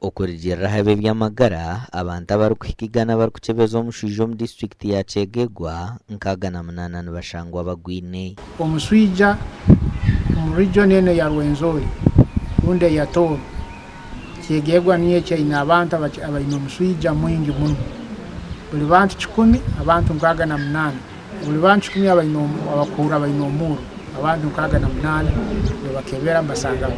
Okurugiirira aha b'eby'amagara, abantu abarikuhika igana abarikukyebeza omushwija omu disiturikiti ya Kyegegwa, 68 nibashangwa bagwine. Omuswija omu region enu eya Rwenzori rundi eya Tooro, Kyegegwa niyo ekyaine abantu abaine omuswija mwingi muno. Buli bantu kikumi, abantu 68. Buli bantu kikumi abakuhurra baine omuuro, abantu 68 nibakebera nibasanga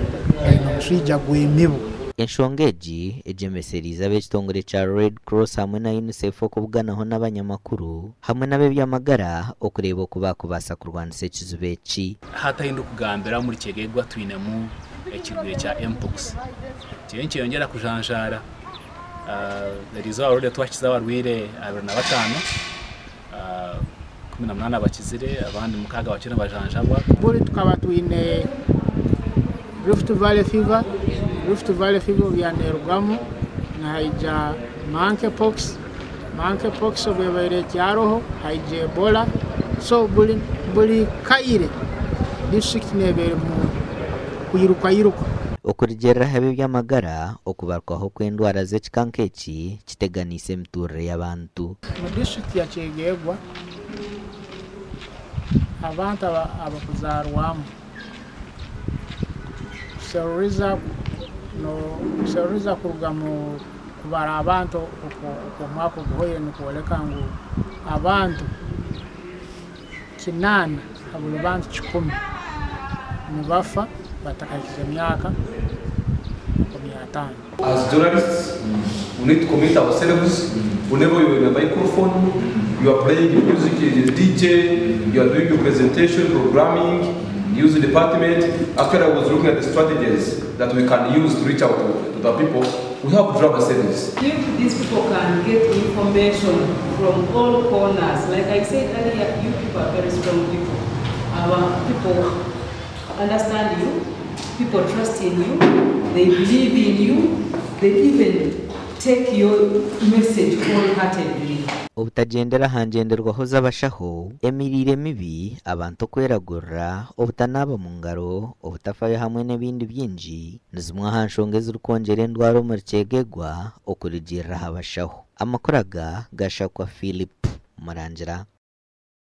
baine omuswija gw'emibu. Enshonga egi egyemesereize ab'ekitongore kya Red Cross hamwe na UNICEF okubuganaho n'abanyamakuru hamwe n'ab'eby'amagara okureeba oku baakubaasa kurwanisa ekizibu eki. Hati ahu ndikugambira omuri Kyegegwa twinemu ekirwaire kya Mpox kiriyo nikyeyongyera kujanjaara. Eriizooba already twakiza abarwaire 25, 18 bakizire abandi 6 bakiriyo nibajanjabwa. Buri tukaba twine Rift Valley Fever, Rift Valley Fever obu yaneerugamu nihaija Monkey Pox, Monkey Pox obu ebaire ekyaroho haija Ebola, so buri buri kaire disiturikiti neeba erimu kwirukairuka. Okurugiirira aha b'eby'amagara, okubarwaho kw'endwara z'ekika nk'eki kiteganiise emituurire y'abantu. Omu disiturikiti ya Kyegegwa, abantu abakuzaarwamu kuseruriza kuruga mu kubara abantu okw'omwaka oguhwaire nikworeka ngu abantu 8 ha buri bantu 100 nibafa batakahikize emyaka 50. As journalists, we need to commit ourselves. Whenever you're in a microphone, you are playing music, you're a DJ, you are doing your presentation, programming, news department. Actually, I was looking at the strategies that we can use to reach out to the people. We have drama series. If these people can get information from all corners, like I said earlier, you people are very strong people. Our people understand you, people trust in you, they believe in you, they even take your message wholeheartedly. Obutagyendera aha ngyenderwaho z'abashaho, emiriire mibi, abantu okweragurira, obutanaaba mu ngaro, obutafayo hamwe n'ebindi bingi ni zimwe aha nshonga ezirikwongyera endwara omuri Kyegegwa okurugiirira aha bashaho. Amakuru aga gashakwa Philip Murangira.